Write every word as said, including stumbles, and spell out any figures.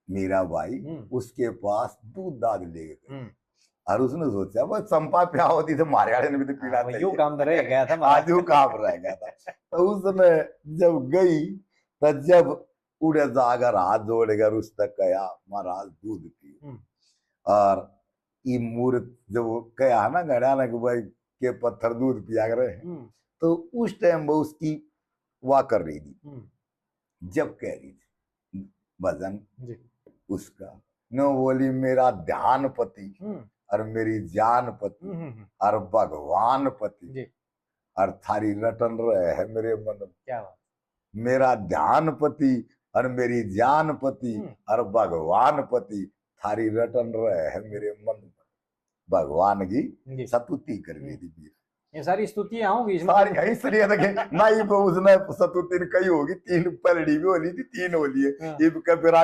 मीरा बाई हम्म। उसके पास दूध दाद ले गई। हम्म। और उसने सोचा, वो चंपा प्या होती तो मारे वाले ने भी तो पीना हाँ, वो चाहिए। यूं काम तो रह गया था आज वो काम रह गया था। तो उसने जब गई, तो जब उड़े जाकर हाथ जोड़कर उसने कहा, "महाराज, दूध पियो।" हम्म। और ये मूर्त जब कहा ना घड़ा ना कि भाई के पत्थर दूध पिया करे, हम्म। तो उस टाइम वो उसकी वाह कर रही थी, हम्म। जब कह रही थी भजन जी। उसका, नो बोली, "मेरा ध्यानपति हम्म। और मेरी जानपति हम्म, हम्म, हम्म। और भगवानपति जी। और थारी रटन रहे है मेरे मन में।" क्या बात। मेरा ध्यानपति और मेरी जानपति हम्म। और भगवानपति थारी रटन रहे है मेरे मन में। भगवान की जी। सतुति कर रही थी मीरा। ये सारी स्तुतियां होंगी इसमें। सारी है इसलिए देखे ना, ये वो उसने सतुति ने कही होगी, तीन पलड़ी भी होली थी, तीन होली है। हाँ। ये भी कबीरा